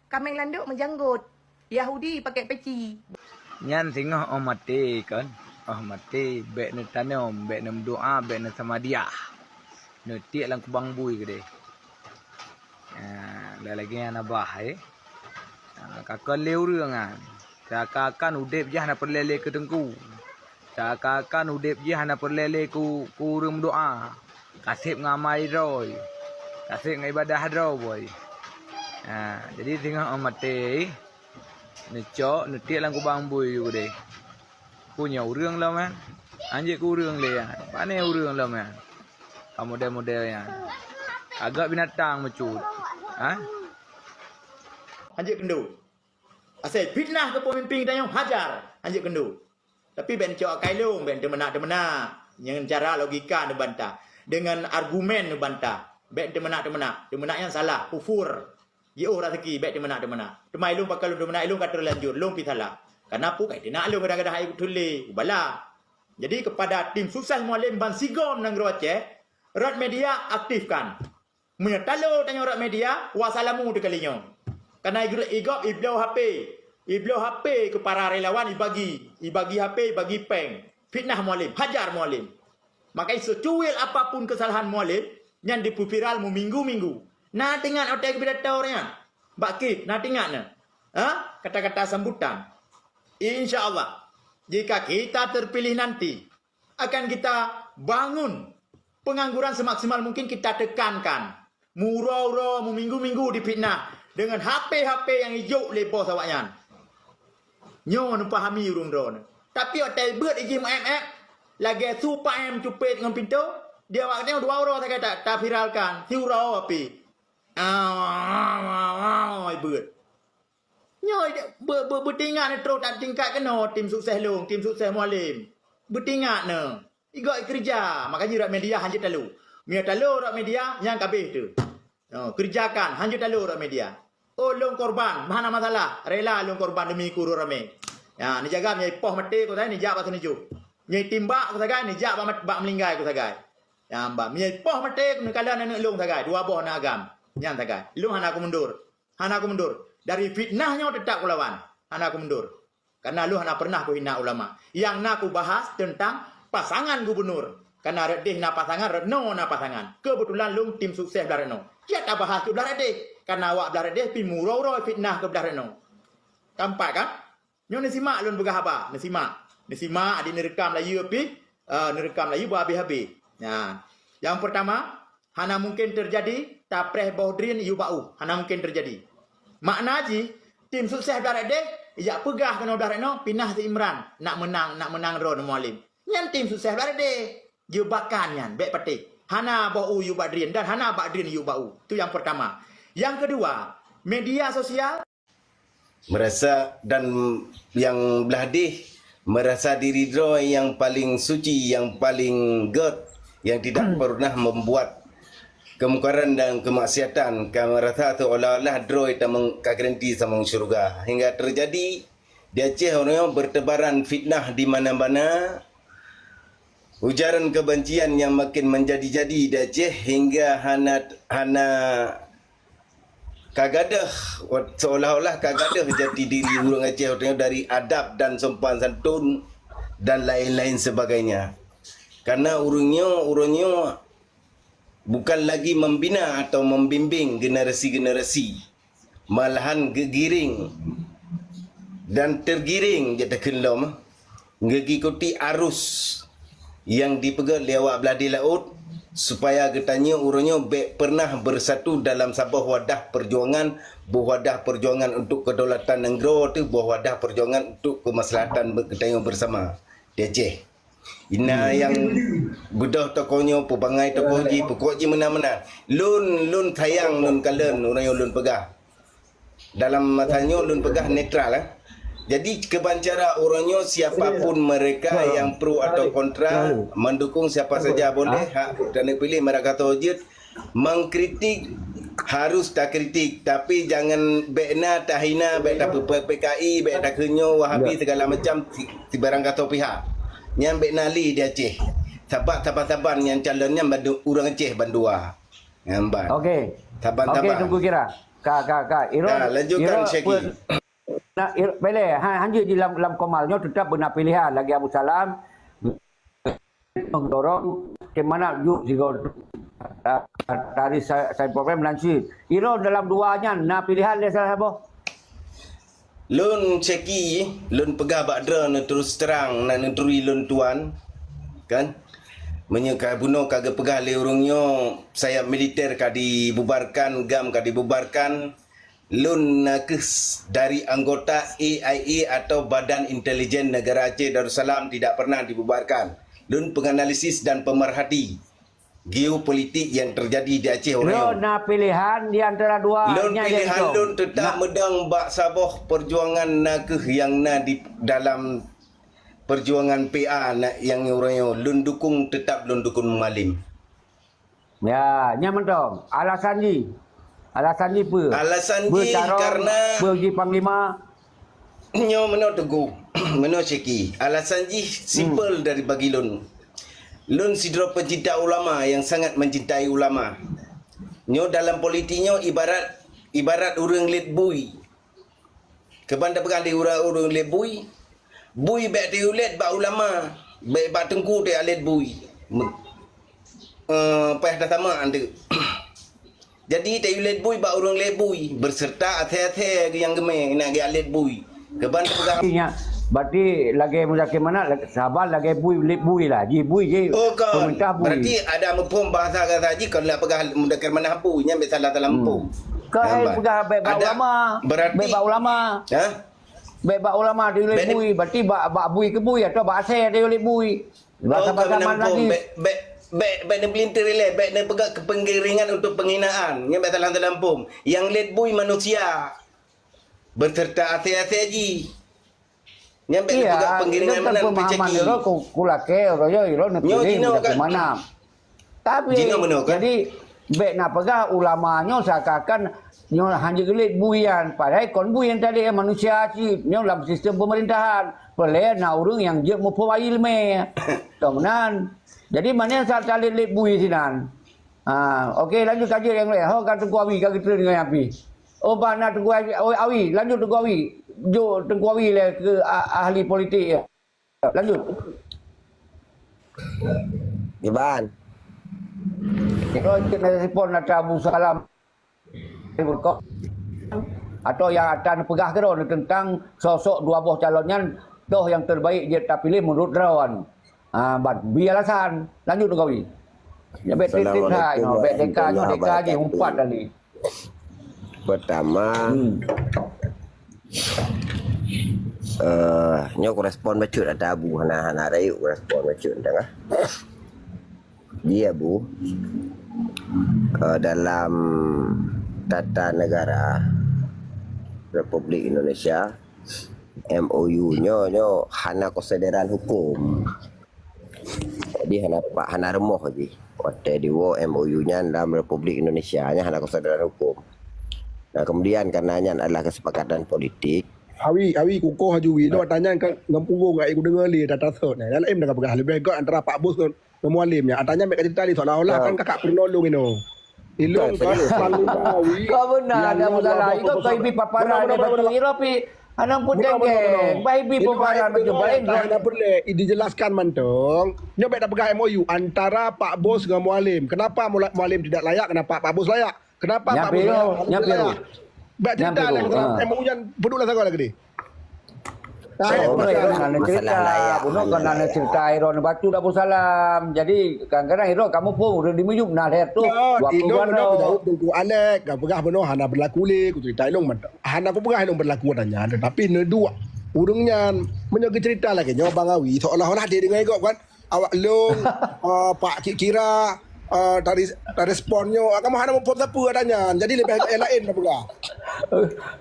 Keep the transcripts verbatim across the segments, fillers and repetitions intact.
Kaméng landok meujanggot. Yahudi pakai peci. Nyan singoh óh maté kon. Óh maté bék neutanom, bék neumeudoá, bék neusamadiah. Neutiek lam kubang bui keudeh. Ha, lagée nyan abah, eh. Ha, ka kon lé ureuëng nyan. Seakan-akan udeb jih hana peureulée lé keu teungku. Seakan-akan udeb jih hana peureulée lé keu, keu ureuëng meudoá. Kaseb ngon amai droe. Kaseb ngon ibadah droe, boy. Ha, jadi singoh óh maté, neucok, neutiek lam kubang bui keudeh. Ku nyoe ureuëng lom nyan. Anjeuet keu ureuëng lé nyan. Pane ureuëng lom nyan. Ka model-model nyan. Agak binatang meucut. Ha? Anjeuet keundo. Asai fitnah keu peumimpin geutanyoe hajar. Anjeuet keundo. Tapi bék neucok akai lôn, bék teumeunak-teumeunak. Nyan cara logika neubantah. Dengan argumen neubantah. Bék teumeunak-teumeunak. Teumeunak nyan salah, kufur. Jiôh raseuki bék teumeunak-teumeunak. Teuma ilôn pakon lôn teumeunak, ilôn ka teulanjur, lôn pih salah. Kareuna peue ka iteunak lôn gadang-gadang hai beutôi lé, ubala. Jadi keupada tim sukses Mualem bansigom nanggroe Aceh, rot media aktifkan. Meunyoe talo tanyoe rot media, wassalamu teukalinyoe. Kareuna igop ibloe H P, ibloe H P keu para relawan ibagi, ibagi H P, ibagi péng. Fitnah Mualem, hajar Mualem. Maka seucuil apapun keusalahan Mualem, nyan dipeuviral meuminggu-minggu. Na teuingat watée geupidato nyan? Bak kit, na teuingat na? Ha? Kata-kata sambutan. Insya Allah, jika kita terpilih nanti, akan kita bangun pengangguran semaksimal mungkin kita tekankan. Meuuroe-uroe, meuminggu-minggu difitnah dengan H P-H P nyang ijok lé bos awaknyan. Nyoe neupahami ureuëng droeneuh. Tapi watée beuet ijih meu-éb-éb, lagée su paém cupet ngon pintoe, di awak tanyoe dua uroe sagai ta-, taviralkan, siuroe pih. Aw, aw, aw, aw, beuet. Nyoe beu-, beu-, beutingat neuh troh that tingkat keunoe tim sukses lôn, tim sukses Mualem. Beutingat neuh. Igok ikeureuja, makajih rot media hanjeuet talo. Meunyoe talo rot media, nyan ka abéh teuh. Oh, keureujakan, hanjeuet talo rot media. Oh, lôn korban, hana masalah, rela lôn korban deumi keu ureuëng ramé. Ya, neujaga meunyoe ipoh maté ku sagai, neujak bak seuneujôh. Meunyoe itimbak ku sagai, neujak bak mat-, bak meulinggai ku sagai. Ya, bah, meunyoe ipoh maté ku neukalon aneuëk lôn sagai, dua boh aneuëk agam. Nyan sagai. Lôn hana kumundur. Hana kumundur. Dari fitnah nyoe teutap kulawan. Hana kumundur. Kareuna lôn hana peureunah kuhina ulama. Nyang na kubahas teuntang pasangan gubunur. Kareuna rot déh na pasangan, rot noe na pasangan. Keubeutulan lôn tim sukses blah rot noe. Jeuet tabahas keu blah rot déh. Kareuna awak blah rot déh pih meuuroe-uroe fitnah keu blah rot noe. Ka empat kan? Nyoe neusimak lôn peugah haba. Neusimak. Neusimak, adak neureukam layeue pih, eh, neureukam layeue beuhabéh-habéh. Nah, nyang peurtama, hana mungken teujadi tapreh boh drien yue bak u. Hana mungken teujadi. Makna jih, tim sukses blah rot déh, jak peugah keunoe blah rot noe, pinah si Imran, nak meunang, nak meunang droe Mualem. Nyan tim sukses blah rot déh. Jebakan nyan, bék patéh. Hana boh u yue bak drien dan hana bak drien yue bak u. Itu nyang peurtama. Nyang keudua, media sosial. Merasa dan yang blah déh merasa diri droe yang paling suci, yang paling göt, yang tidak pernah membuat kemungkaran dan kemaksiatan, ka merasa seolah-olah droe tamong ka garanti samong syurga. Hingga terjadi di Aceh orang bertebaran fitnah di mana-mana, ujaran kebencian yang makin menjadi-jadi di Aceh hingga hana, hana ka gadôh, seolah-olah ka gadôh jati diri ureuëng Aceh dari adab dan sopan santun dan lain-lain sebagainya. Karena ureuëng nyoe, ureuëng nyoe bukan lagi membina atau membimbing generasi-generasi, malahan geugiring dan tergiring jeuet takheun lom, geugikuti arus nyang dipeugét lé awak blah di laôt, supaya geutanyoe ureuëng nyoe bék pernah bersatu dalam saboh wadah perjuangan, boh wadah perjuangan untuk kedaulatan nanggroe teuh, boh wadah perjuangan untuk kemaslahatan geutanyoe bersama di Aceh. Ina nyang beudôh tokoh nyoe, peubangai tokoh jih, peukuat jih meunan-meunan. Lôn, lôn sayang, lôn kalon ureuëng nyang lôn peugah. Dalam masa nyoe lôn peugah netral, eh. Jadi, keubancara ureuëng nyoe, siapa pun mereka yang pro atau kontra, mendukung siapa saja boleh, hak dan pilih mereka jeuet. Mengkritik harus takritik, tapi jangan bék na tahina, bék tapeu-P K I, bék takheun nyoe Wahabi segala macam si-, sibarang gasoe pihak. Nyan bék na lé di Aceh. Sabab saban-saban nyang calon nyan bandum ureuëng Aceh bandua. Nyan ban. Okey. Saban-saban. Okey, Teungku Kira. Ka, ka, ka. Iro, Ka, lanjutkan, iro Syeki. pe-, na, iro, pele, ha, hanjeuet di lam, lam komal nyoe tetap beuna pilihan lagi Abu Salam. Mendorong ke mana ju sigo, ah, dari sa-, Saipul P M dan Syed. Iro dalam dua nyan na pilihan lé salah saboh. Lôn Syeki, lôn peugah bak droeneuh terus terang na neuturi lôn tuan, kan? Meunyoe ka bunoe ka geupeugah lé ureuëng nyoe sayap militer ka dibubarkan, GAM ka dibubarkan, lôn nakeuh dari anggota A I A atau Badan Intelijen Negara Aceh Darussalam tidak pernah dibubarkan. Lôn penganalisis dan pemerhati geopolitik yang terjadi di Aceh Lôn Orang. Na pilihan di antara dua Lôn nyan pilihan lôn tetap Na- meudong bak saboh perjuangan nakeuh yang na di dalam perjuangan P A na, yang orang nyoe lôn dukung, tetap lôn dukung Mualem. Ya, nyan mantong. Alasan jih. Alasan jih peue? Alasan jih Beucarông, karena beuji panglima. Nyoe meunoe Teungku, meunoe Syeki. Alasan jih simple dari bagi lôn. Lôn sidroe pencinta ulama yang sangat mencintai ulama. Nyoe dalam politik nyoe ibarat, ibarat ureuëng lét bui. Keuban tapeugah lé ureuëng-ureuëng lét bui, bui bék teuh lét bak ulama, bék bak teungku teuh lét bui. Me-, eh, payah tasama anteuk. Jadi teuh lét bui bak ureuëng lét bui, berserta asèe-asèe nyang geumé nak geulét bui. Keuban tapeugah Nya, berarti lagèe Muzakir Manaf, lag-, saban lagèe bui, lét bui lah. Ji bui, ji Oh, kon. pemerintah bui. Berarti ada muphom bahasa kata ji, kon nak peugah Muzakir Manaf bui, nyan bék salah-salah Hmm. muphom. Kan Nampak? peugah bék bak Ada ulama. berarti Bék bak ulama. Ha? Bék bak ulama di Bék bui, berarti bak, bak bui keu bui atau bak asèe di lét bui. Bahasa-bahasa mana lagi? Bék, bék, bék, bék neupelintir ilèe, bék neupeugah keu penggiringan untuk penghinaan. Nyan bék salah-salah muphom. Yang lét bui manusia. Berserta asèe-asèe ji. Nyan bék Iya, neupeugah penggiringan itu kan meunan pemahaman peucaki. Iro ku, ku lakèe, iro yo, iro Nyoe neupiléh jinoe muda kan. Keumanam. Tapi, Jinoe meunoe kan? jadi, bék na peugah ulama nyoe seakan-akan nyoe hana geulet bui nyan. Padahai kon bui nyan tadi, eh, manusia cit. Nyoe lam sistem pemerintahan. Peureulèe na ureueng nyang jeuet muphom ileumèe. Toh meunan. Jadi, manyang saat talét-lét bui sinan. Ha, okey, lanjut ka jeuet nyang laén. Ho ka Teungku Awi ka geutreun ngon Api. Oh, bah na Teungku Awi, oh, Awi, lanjut Teungku Awi. Jok Teungku Awi lé keu a-, ahli politik ya. Lanjut. Iban. Kalau cek na respon ata Abu Salam. Atau yang ata neupeugah keudroe tentang sosok dua boh calon nyan, toh yang terbaik jeuet tapiléh menurut droen. Ah, ban bi alasan. Lanjut Teungku Awi. Ya, bèk trik-trik hai, no, bèk deka nyoe, deka jih umpat tadi. Pertama, Hmm. eh, nyoe kurespon bacut ata Abu, hana, hana rayeuk kurespon bacut tengah. Di Abu, eh, dalam tata negara Republik Indonesia, M O U nyoe, nyoe hana keusadaran hukum. Jadi hana pa-, hana rumoh jih. Watèe diwoe M O U nyan dalam Republik Indonesia nyan hana keusadaran hukum. Nah, kemudian karena nyan adalah kesepakatan politik. Awi, awi kukoh aju wi. Nah. Nyoe tanyan ka ngon punggung ai kudeungoe lé data sot nyan. Laén dah peugah leubeh gèt antara Pak Bos ngon, ngon Mualem nyan. Ata nyan bèk cerita lé seolah-olah kan kakak peunolong inoe. Ilong kan serius. Kau beuna ada masalah. Itu kau ibi paparan dia betul. Iro pi, anang pun dengeng. Bai ibi paparan betul. Bai hana peureulèe dijelaskan mantong. Nyoe bèk tapeugah M O U antara Pak Bos ngon Mualem. Kenapa Mula-, Mualem tidak layak, kenapa Pak Bos layak? Kenapa Pak Bos layak? Nyan piru. Bèk cerita lah. M O U nyan pedulah sagoe lagi. Nah, bunoe kan hana cerita, bunoe kan hana cerita Iro neubacut Abu Salam. Jadi, kadang-kadang Iro kamoe pun ureueng di miyup na lhèe tu. Waktu Iro kan jaweueb Teungku Alek, ka peugah bunoe hana berlaku lé, ku cerita ilong mantap. Hana ku peugah ilong berlaku ata nyan, tetapi neuduek ureueng nyan, meunyoe geucerita lagèe nyoe Bang Awi, seolah-olah dia deungoe gob kan. Awak lôn, eh, Pak Kik Kira, eh, dari, dari respon nyoe, kamoe hana muphom sapeue ata nyan. Jadi leubeh baik laén tapeugah.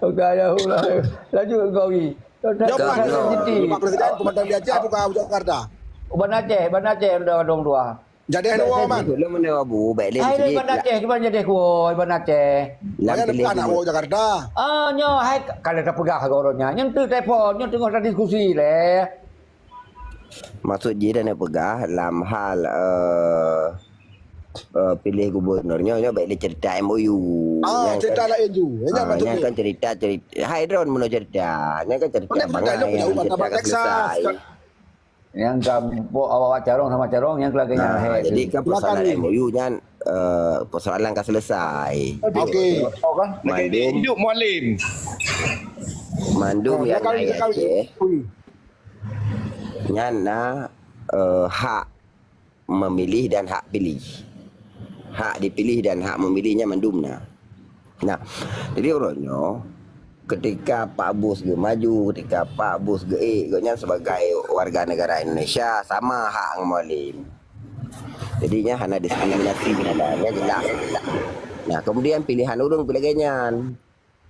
Okey, ya Allah. Lanjut Teungku Awi. Nyoe Pak Presiden, Pak Presiden peumandang di Aceh bukan Jakarta. Ban Aceh, ban Aceh dua dua dua. Jadi hai dua man. Belum mana Abu, baik lé. Hai ban Aceh, ban Aceh kuwoe, ban Aceh. Lam pilih nak bawa Jakarta. Ah, nyoe hai kalau tapeugah ke orang nyan. Nyan tu telepon, nyoe teungoh tadiskusi lé. Maksud jih dah neupeugah lam hal, eh, eh, piléh gubernur nyoe, nyoe bèk lé cerita M O U. Ah, nyan cerita kan, laén ju. Nyan ah, maksud nyan dia. Kan cerita, cerita. Hai droeneuh meunoe cerita. Nyan kan cerita bangai, cerita jauh, cerita ka selesai. Nyang ka pok awak-awak carông sama carông, nyang keulagèe nyan. Ah, jadi kan persoalan M O U nyan, eh, persoalan ka selesai. Okey. Mandum, hidup Mualem. Mandum nyang na Aceh nyan na, eh, hak memilih dan hak pilih. Hak dipilih dan hak memilih nyan mandum na. Nah, jadi uroe nyoe, ketika Pak Bus geumaju, ketika Pak Bus geuék, gobnyan sebagai warga negara Indonesia sama hak ngon Mualem. Jadi nyan hana diskriminasi, hana, nyan jelas. Nah, kemudian pilihan ureueng pih lagèe nyan.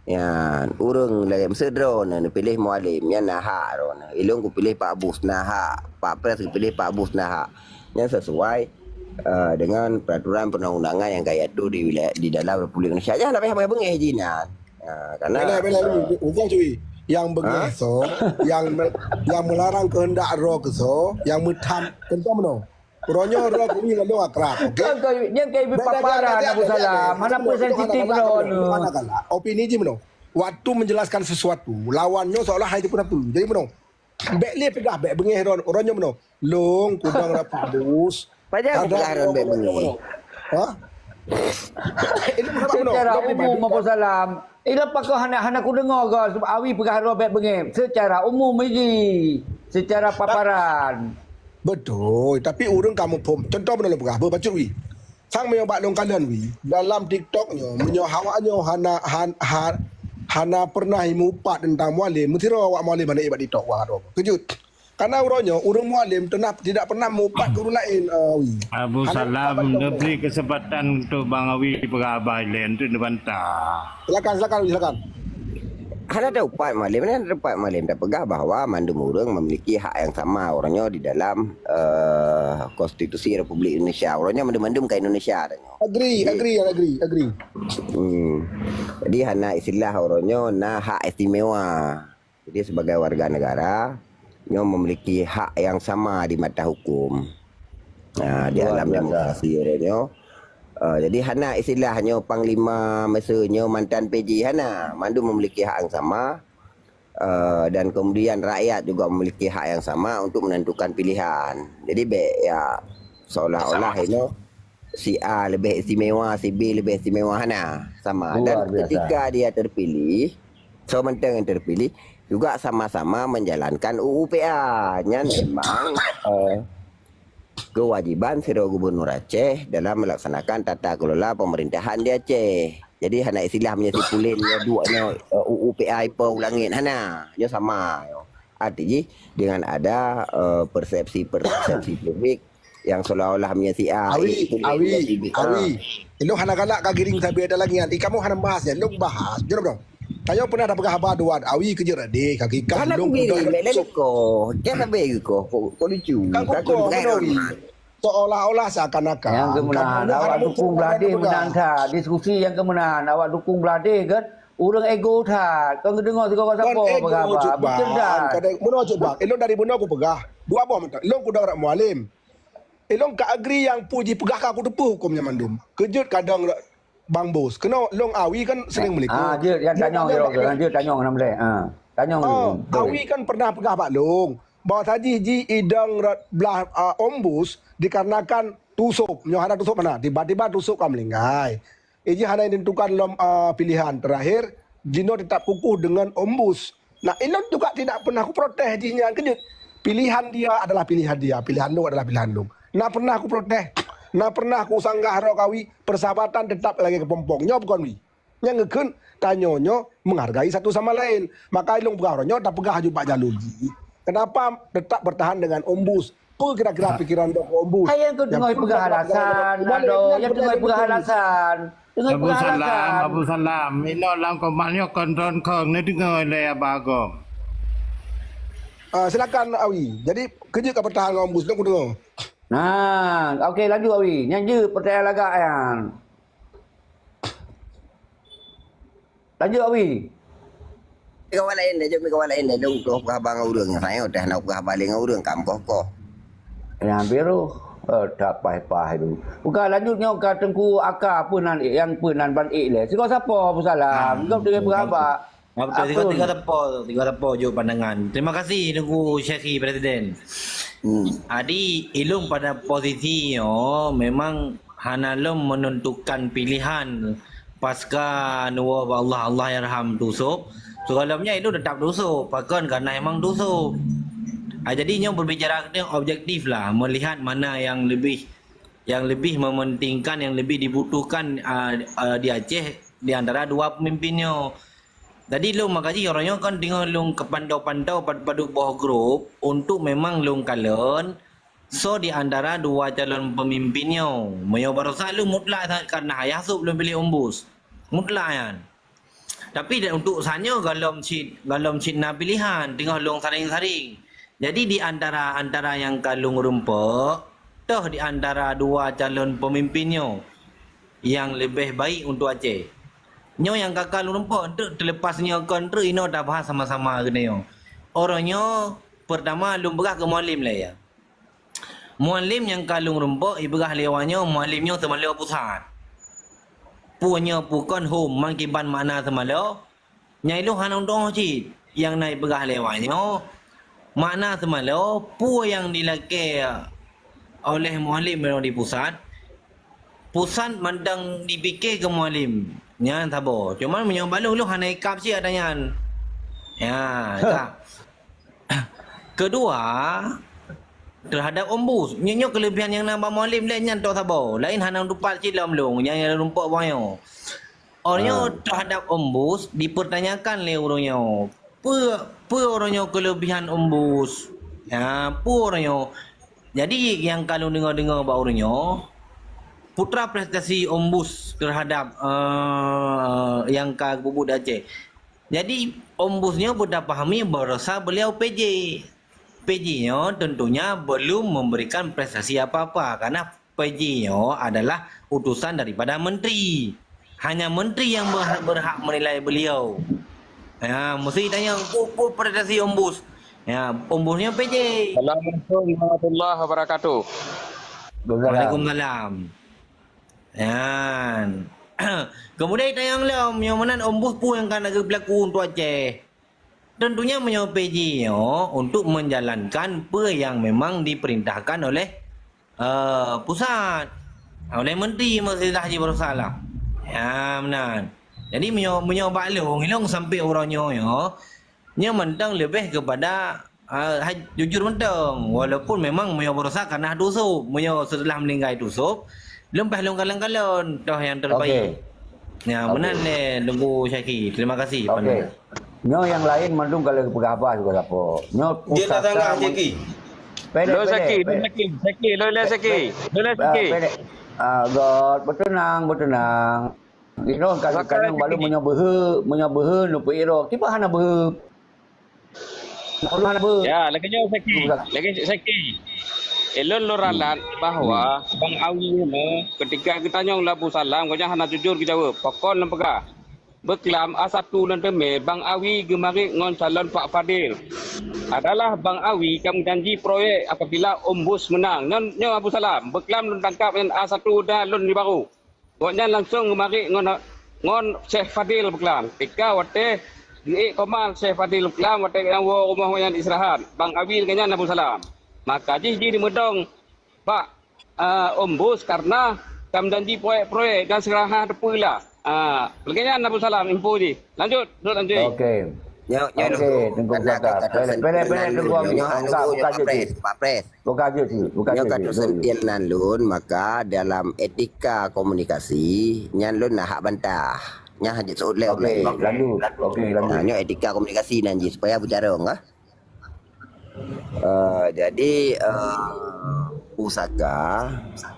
Nyan, ureueng lagèe meusidroe neupiléh Mualem, nyan na hak droeneuh. Ilôn kupiléh Pak Bus, na hak. Pak Pres kupiléh Pak Bus, na hak. Nyan sesuai, eh, dengan peraturan perundang-undangan nyang ka jiatur di wilayah, di dalam Republik Indonesia. Jangan sampai beungéh jih nyan. Ha, karena, bela, bela, eh, bela, bela, bela, nyang beungéh soe, nyang me-, nyang melarang keuheundak droe keu soe, nyang meutham, contoh meunoe. Uroe nyoe droe keu nyoe lôn akrab, okey? Kan kau, nyan kau ibu paparan, Abu Salam. Mana pun sensitif droe nyoe. Opini jih meunoe. Waktu menjelaskan sesuatu, lawan nyoe seolah hai jipeunapeue. Jadi meunoe. Bèk lé peugah, bèk beungéh droe, uroe nyoe meunoe. Lôn kudong rot Pak Bus. Pajan kupeugah droe bèk beungéh? Ha? Ini kenapa meunoe? Secara umum, Abu Salam. Ila pakon hana, hana kudeungoe ga Awi peugah droe bèk beungéh. Secara umum iji. Secara paparan. Beutôi, tapi ureueng ka muphom. Contoh meunoe lôn peugah, beubacut wi. Sang meunyoe bak lôn kalon wi, dalam TikTok nyoe, meunyoe awak nyoe hana, han-, ha-, hana pernah mupat teuntang Mualem, meusidroe awak Mualem hana ék bak TikTok wah droe. Keujeuet. Karena uroe nyoe, ureueng Mualem teunah tidak pernah mupat keu ureueng laén, eh, wi. Abu Salam, neubri keuseumpatan untuk Bang Awi peugah haba ilèe untuk neubantah. Silakan, silakan, Wi, silakan. Hana teupat Mualem, hana teupat Mualem tapeugah bahwa mandum ureueng memiliki hak yang sama uroe nyoe di dalam, eh, Konstitusi Republik Indonesia. Uroe nyoe mandum-mandum ka Indonesia uroe nyoe. Agree, agree, agree, agree. Hmm. Jadi hana istilah uroe nyoe na hak istimewa. Jadi sebagai warga negara, nyoe memiliki hak yang sama di mata hukum. Nah, di alam demokrasi uroe nyoe. Eh, jadi hana istilah nyoe panglima, masa nyoe mantan P J, hana. Mandum memiliki hak yang sama. Eh, dan kemudian rakyat juga memiliki hak yang sama untuk menentukan pilihan. Jadi bèk ya seolah-olah inoe si A lebih istimewa, si B lebih istimewa, hana, sama. Dan ketika dia terpilih, soe mantong nyang terpilih juga sama-sama menjalankan U U P A. Nyan memang, eh, kewajiban sidroe gubernur Aceh dalam melaksanakan tata kelola pemerintahan di Aceh. Jadi hana istilah meunyoe si Pulen nyoe duek nyoe, eh, U U P A ipo u langét, hana. Nyoe sama nyoe. Arti jih dengan ada, eh, persepsi-persepsi publik yang seolah-olah meunyoe si A, Awi, eh, Awi, Awi. Ilôn hana galak ka giring sabe ada lagi nyan. Eh, kamoe hana bahas nyan. Lôn bahas. Jaweueb dong. Tanyoe pernah tapeugah haba dua Awi keujeuet deh, ka giring. Hana lôn kugiring, lé lé ko. Jangan sabe ko, ko, ko lucu. Kan ko, ko, ko, seolah-olah seakan-akan. Nyang keumeunan, awak dukung blah deh meunan that. Diskusi nyang keumeunan, awak dukung blah deh kan. Ureueng ego that. Kon geudeungoe sigoe sapo peugah haba. Bukan ego, Cut Bang. Bukan ego. Meunoe, Cut Bang. Ilôn dari bunoe kupeugah. Dua boh mantong. Ilôn kudong rot Mualem. Ilôn ka agree nyang peue jipeugah ka kuteupeue huköm nyan mandum. Keujeuet kadang Bang Bos. Keunoe lôn Awi kan sering meulikot. Ah, jeuet, nyang tanyong, jeuet, tanyong, enam belas. Ah, tanyong. Oh, Awi kan pernah peugah bak lôn bahwa tajih ji idong rot blah, ah, Om Bus dikarenakan tusop. Nyoe hana tusop mana? Tiba-tiba tusop ka meulinggai. Iji hana ditentukan lom, ah, pilihan. Terakhir, jinoe tetap kukuh dengan Om Bus. Nah, ilôn juga tidak pernah kuprotes jih nyan keujeuet. Pilihan dia adalah pilihan dia, pilihan lôn adalah pilihan lôn. Na pernah kuprotes, na pernah kusanggah rot Awi, persahabatan tetap lagèe keupompong. Nyoe bukon wi. Nyang geukheun tanyoe nyoe menghargai satu sama lain. Maka ilôn peugah uroe nyoe tapeugah aju bak jalur jih. Kenapa tetap bertahan dengan Om Bus? Peue kira-kira pikiran Om Bus? Hai, nyang keuneuk peugah alasan, adoe, nyang keuneuk peugah alasan. Abu Salam, Abu Salam, inoe lam koma nyoe kon droen kong, neudeungoe lé Abah Agong. Ah, silakan Awi. Jadi, keujeuet ka bertahan ngon Om Bus, lôn kudeungoe. Nah, okey, lanjut Awi. Nyan jeuet pertanyaan lagak nyan. Lanjut, Awi. Kawan laén dah, jom kawan laén dah. Dong, dong peugah haba ngon ureueng. Saya dah nak peugah haba lé ngon ureueng, kam koh-koh. Ya, biru. Eh, tapaih-paih tu. Bukan, lanjut nyoe ka Teungku Aka, peue nan ék, nyang peue nan ban ék lé. Sigoe sapo, Abu Salam. Ah, sigoe teuka beuraba. Ah, betul. Sigoe, sigoe sapo, sigoe sapo jok pandangan. Terima kasih Teungku Syekhi Presiden. Hmm. Jadi, ilôn pada posisi nyoe memang hana lôn menentukan pilihan pasca neuwoe bak Allah, Allahyarham Tusop. Sigohlom nyan ilôn teutap Tusop, pakon karena emang Tusop. Ah, jadi nyoe berbicara keuneuk objektif lah, melihat mana yang lebih, yang lebih mementingkan, yang lebih dibutuhkan, ah, ah, di Aceh di antara dua pemimpin nyoe. Jadi lôn makajih uroe nyoe kan teungoh lôn keupantau-pantau pad-, padub boh grup untuk memang lôn kalon soe di antara dua calon pemimpin nyoe. Meunyoe barosa lôn mutlak that karena ayah sôb lôn piléh umbus. Mutlak nyan. Tapi dan untuk sanyoe gohlom cit, gohlom cit na pilihan, teungoh lôn saring-saring. Jadi di antara, antara nyang ka lôn rumpok, toh di antara dua calon pemimpin nyoe nyang leubeh baik untuk Aceh. Nyoe nyang ka, ka lôn rumpok, enteuk teulepas nyoe kon treuk inoe tabahas sama-sama geutanyoe. Uroe nyoe, peurtama lôn peugah keu Mualem lé ya. Mualem nyang ka lôn rumpok ipeugah lé awak nyoe, Mualem nyoe teumalo pusat. Peue nyoe peue kon hom, man kiban makna teumalo, nyang ilôn hana meutu'oh cit. Nyang na ipeugah lé awak nyoe, makna teumalo, peue nyang dilakée oleh Mualem meunyoe di pusat, pusat mantong dipike keu Mualem. Nyan saboh. Cuman meunyoe bak lôn, lôn hana ikab cit ata nyan. Ya, ka. Keudua, terhadap ombus. Nyoe, nyoe keulebihan nyang na bak Mualem lé nyan toh saboh. Laén hana tupat cit lom lôn, nyang, nyang rumpok bak nyoe. Uroe nyoe terhadap ombus dipertanyakan lé uroe nyoe. Peue, peue uroe nyoe keulebihan ombus? Ya, peue uroe nyoe? Jadi, nyang ka lôn deungoe-deungoe bak uroe nyoe, putra prestasi ombus terhadap, eh, nyang ka geubuet Aceh. Jadi, ombus nyoe beutapahami barosa beliau P J. P J nyoe tentunya belum memberikan prestasi apa-apa, karena P J nyoe adalah utusan daripada menteri. Hanya menteri yang berhak, berhak menilai beliau. Ya, mesti tanya, "Peue, peue prestasi ombus?" Ya, ombus nyoe P J. Assalamualaikum warahmatullahi wabarakatuh. Waalaikumsalam. Nyan. Kemudian tanyong lom, nyoe meunan ombus peue nyang ka na geupeulaku untuk Aceh? Tentunya meunyoe P J nyoe untuk menjalankan peue nyang memang diperintahkan oleh, eh, pusat, oleh menteri, maksud jih barosa lah. Ya, meunan. Jadi meunyoe, meunyoe bak lôn, ilôn sampai uroe nyoe, nyoe, nyoe mantong leubeh keupada, ah, hai, jujur mantong. Walaupun memang meunyoe barosa ka na Tusop, meunyoe setelah meninggai Tusop, lôn paih lôn kalon-kalon, toh nyang terbaik. Okey. Ya, meunan lé Teungku Syaki. Terima kasih, Okey. Nyoe nyang laén mandum ka lheueh peugah haba sigoe sapo. Nyoe Dia tak pusaka sanggah, mon-, Syaki. Pedek, Lôn pedek, Syaki, lôn pedek. Syaki, Syaki, lôn lé Syaki. Pe-, Lôn lé ah, Syaki. Pedek. Ah, God, beuteunang, beuteunang. Inoe ka Maka kanyang balu Syaki. Meunyoe beuhe, meunyoe beuhe lôn peuet droe. Kiban hana beuhe. Nyoe lôn hana beuhe. Ya, lagèe nyoe Syaki. Lagèe Syaki. Ilôn lôn ralat bahwa Bang Awi nyoe ketika geutanyong lé Abu Salam, gobnyan hana jujur geujaweueb. Pakon lôn peugah? Beuklam A satu lôn teumé, Bang Awi geumarit ngon calon Pak Fadil. Adalah Bang Awi ka meujanji proyek apabila Ombus meunang. Nyoe, nyoe Abu Salam, beuklam lôn tangkap nyan A satu dan lôn di Baro. Gobnyan langsong geumarit ngon, ngon Syekh Fadil beuklam. Tika watèe geuék koma Syekh Fadil beuklam watèe gobnyan woe rumoh gobnyan istirahat. Bang Awi lagèe nyan Abu Salam. Maka jih jimeudong bak, ah, Ombus karena ka meujanji proyek-proyek dan sekarang hana teupeu lah. Ah, lagèe nyan Abu Salam info jih. Lanjut, Dok Anji. Okey. Nyoe, nyoe Okey, Teungku Pusaka. Pelek, pelek, pelek, Teungku Anji. Nyoe Pak Pres, Pak Pres. Buka jeuet sikit, buka jeuet sikit. Nyoe ka teusentiel nan lôn, maka dalam etika komunikasi, nyan lôn na hak bantah. Nyan hana jeuet seuôt lé. Okey, lanjut. Okey, lanjut. Nah, nyoe etika komunikasi nan jih supaya beucarông, ah. Eh, jadi, eh, pusaka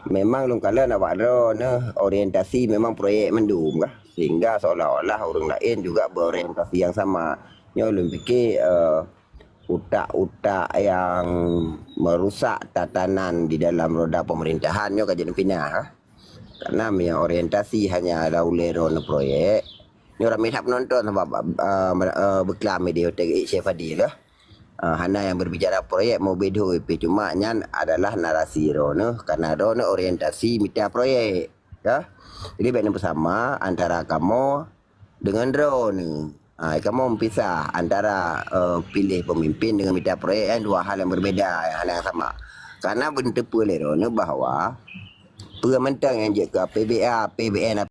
memang lôn kalon awak droeneuh orientasi memang proyek mandum kah, sehingga seolah-olah ureueng laén juga berorientasi yang sama. Nyoe lôn pike, eh, utak-utak yang merusak tatanan di dalam roda pemerintahan nyoe ka jeuet pinah, kah. Karena meunyoe orientasi hanya ada ulèe droeneuh proyek, nyoe ramé that penonton sabab, eh, eh, beuklam idéh Syekh Fadil, kah. Uh, hana nyang berbicara proyek, meubedhôi pih, cuma nyan adalah narasi droeneuh, karena droeneuh orientasi mita proyek, ya. Jadi bèk neupeusama antara kamoe dengan droeneuh. Ha, kamoe meupisah antara uh, piléh pemimpin dengan mita proyek, kan dua hal yang berbeda, yang hana yang sama. Karena beuteupeue lé droeneuh bahwa peue mantong nyang jeuet keu A P B A, A P B N,